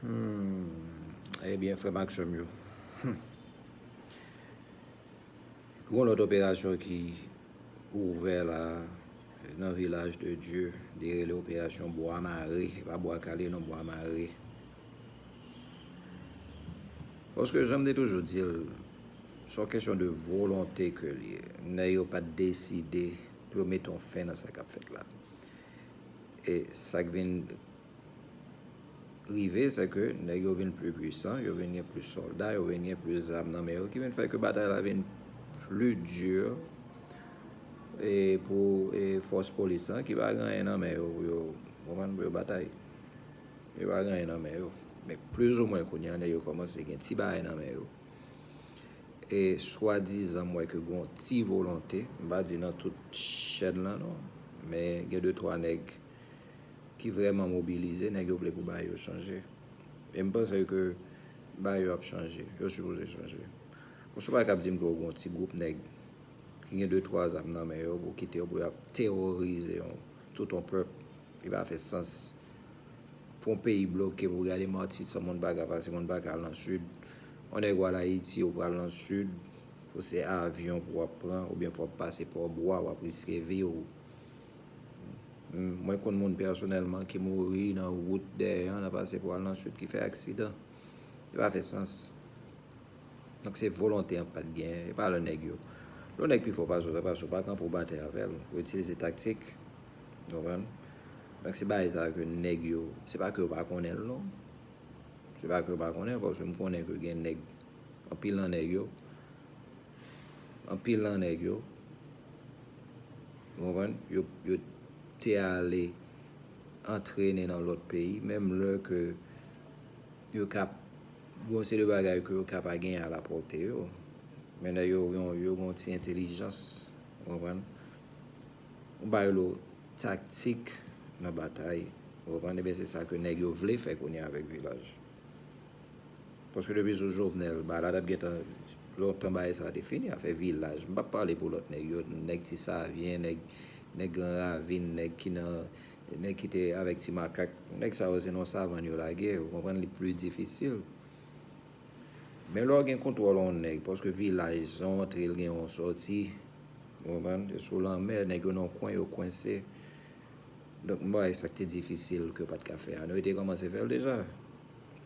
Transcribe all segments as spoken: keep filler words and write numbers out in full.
Hmm, ebyen, frè m ak sè m yo. Hmm. Gon lòt operasyon ki ouvè la nan Vilaj de Dye, li rele operasyon Bwa Mare. E pa Bwa Kale non, Bwa Mare. Paske jan m te toujou di l, se yon kesyon de volonte ke l ye. Nèg yo pa t deside pou yo mete yon fen nan sa k ap fèt la. E sa k vin rive, se ke nèg yo vin pli pwisan, yo vin gen plis sòlda, yo vin gen plis zam nan men yo, ki vin fè ke batay la vin pli di e pou e fòs polis lan ki pa gen anyen nan men yo pou yo, konprann, pou yo batay. Yo pa gen anyen nan men yo. Men plizoumwen kounye a, nèg yo kòmanse gen ti bagay nan men yo. E swadizan m wè ke gon ti volonte, m pa di nan tout chèn lan non, men gen de twa nèg ki vrèman mobilize, nèg yo vle pou bagay yo chanje. E m panse ke bagay yo ap chanje, yo sipoze chanje. Paske w pa kab di m ke w gon ti gwoup nèg ki gen de twa zam nan men yo pou kite yo pou y ap teworize yon, tout yon pèp. Li pa fè sans. Pou yon peyi bloke, pou gade Matisan, moun pa ka pase, moun pa ka al nan Sid. Yon nèg w al Ayiti, ou pral nan Sid, pou se avyon pou w ap pran, oubyen fò w ap pase Pòbwa, w ap riske vi w. Mwen konn moun pèsonèlman ki mouri nan wout dèyè an, nan pase pou al nan Sid, ki fè aksidan. Li pa fè sans. Donk se volonte an pa t genyen, e pa lè nèg yo. Lè nèg pi fò pase w, se paske w pa kanpe w batay avè l, ou itilize taktik. Ou konprann? Donk se bagay sa ke nèg yo, se pa ke yo pa konnen l non. Se pa ke yo pa konnen l, paske m konnen ke gen nèg, anpil nan nèg yo, anpil nan nèg yo, ou konprann? Yo, yo te ale antrene nan lòt peyi, menm lè ke yo ka, gon seri de bagay ke yo ka pa genyen alapòte yo. Men nèg yo, yo, yo gon ti entèlijans, ou konprann? Ou ba yo taktik nan batay, ou konprann? Ebyen, se sa ke nèg yo vle fè kounye a avèk Vilaj. Paske depi sou Jovenel, ba la t ap gentan, lontan bagay sa te fini, afè Vilaj. M p ap pale pou lòt nèg yo, nèg Ti Savyen, nèg, nèg Gran Ravin, nèg ki nan, nèg ki te avèk Ti Makak. Nèg sa yo, se nan savann yo lage, ou konprann, li pli difisil. Men lè w gen kontwòl yon nèg, paske Vilaj, se yon antre, l gen yon sòti, ou konprann, e sou lanmè, nèg yo nan yon kwen, yo kwense. Donk, m pa wè sa k te difisil ke yo pa t ka fè a. Nou te kòmanse fè l deja.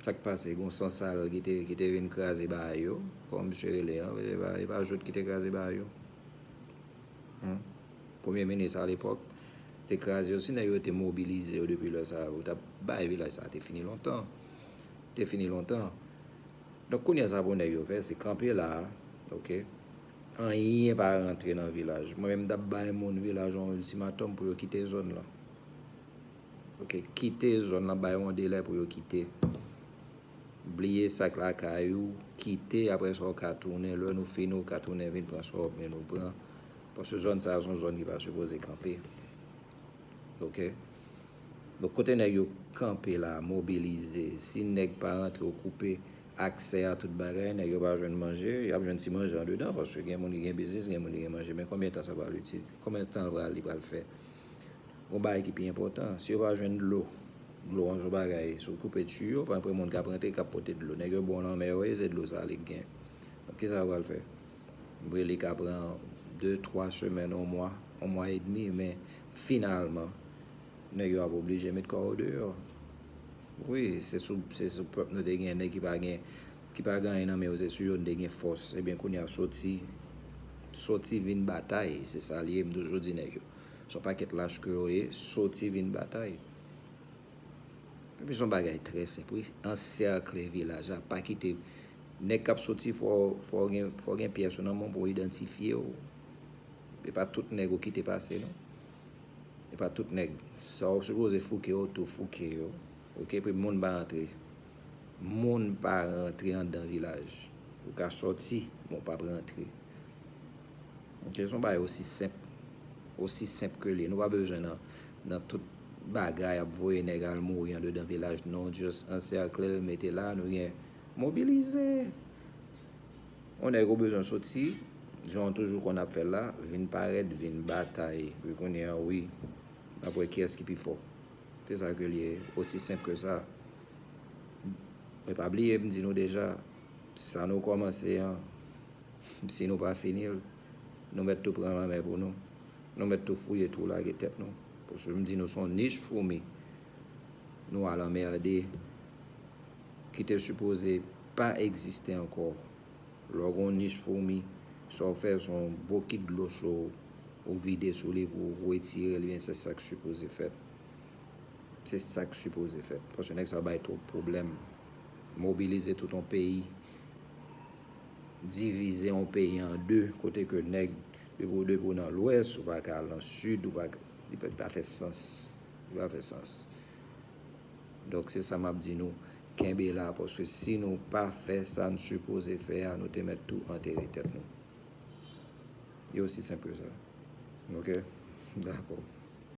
Sa k pase, gon sansal ki te, ki te vin kraze bagay yo, kòman misye rele an, e pa, e pa Jout ki te kraze bagay yo. Hmm? Premye minis alepòk te kraze yo, si nèg yo te mobilize yo depi lè sa, yo t ap bay Vilaj sa, te fini lontan. Te fini lontan. Donk, kounye a sa pou nèg yo fè, se kanpe la, oke? Anyen pa rantre nan Vilaj. Mwen menm, m t ap bay moun Vilaj yon iltimatòm pou yo kite zòn lan. Oke, kite zòn lan, bay yon delè pou yo kite. Bliye sa k lakay ou, kite, apre sa w ka tounen, lè nou fini, w ka tounen vin pran sa w ap vin ou pran. Paske zòn sa a se yon zòn ki pa sipoze kanpe. Oke? Donk, kote nèg yo kanpe la, mobilize, si nèg pa rantre ou koupe aksè a tout bagay, nèg yo pa jwenn manje, y ap jwenn ti manje andedan, paske gen moun ki gen biznis, gen moun ki gen manje, men konbyen tan sa pral itil? Konbyen tan l pral, li pral fè? Gon bagay ki pi enpòtan, si yo pa jwenn dlo, dlo an se yon bagay, si w koupe tiyo, pa gen moun k ap rantre, k ap pote dlo. Nèg yo ba w lanmè, yo ye, se dlo sa li gen. Donk, kisa yo pral fè? M rele ka pran de, twa semèn, yon mwa, yon mwa edmi, men finalman, nèg yo ap oblije met kò yo deyò. Wi, se sou, se sou pèp nou te gen nèg ki pa gen, ki pa gen anyen nan men yo, se sou yo nou te gen fòs. Ebyen, kounye a, soti, soti vin batay, se sa l ye, m toujou di nèg yo. Se yon pakèt lach ke yo ye, soti vin batay. Epi se yon bagay trè senp, wi. Ansèkle Vilaj la, pa kite. Nèg k ap soti, fò, fò gen, fò gen pyès ou nan men w pou w idantifye w. E pa tout nèg ou kite pase, non. E pa tout nèg. Sa w sipoze fouke yo, tou fouke yo. Oke, epi moun pa rantre. Moun pa rantre anndan Vilaj. Ou ka soti, men w p ap rantre. Oke, se yon bagay osi senp, osi senp ke li ye. Nou pa bezwen nan, nan tout bagay ap voye nèg al mouri andedan Vilaj, non, just ansèkle l, mete la, nou gen mobilize. Yon nèg ou bezwen soti, jan w toujou konn ap fè l la, vin parèt, vin batay. Wi, kounye a, wi, n ap wè kiyès ki pi fò. Se sa ke li ye, osi senp ke sa. E pa bliye, m di nou deja, sa nou kòmanse an, si nou pa fini l, nou mèt tou pran lanmè pou nou. Nou mèt tou fouye twou lage tèt nou. Paske m di nou, se yon nich foumi nou al anmède, ki te sipoze pa egziste ankò. Lè w gen yon nich foumi, sa w fè, se yon bokit dlo cho ou vide sou li pou w retire l, ebyen se sa k sipoze fèt. Se sa k sipoze fèt. Paske nèg sa bay twòp pwoblèm. Mobilize tout yon peyi. Divize yon peyi an de, kote ke nèg depi w, depi w nan lwès, ou pa ka al nan sid, ou pa, li pa, li pa fè sans. Li pa fè sans. Donk, se sa m ap di nou, kenbe la, paske si nou pa fè sa n sipoze fè a, nou te mèt tou antere tèt nou. E osi senp ke sa. Oke? Dakò.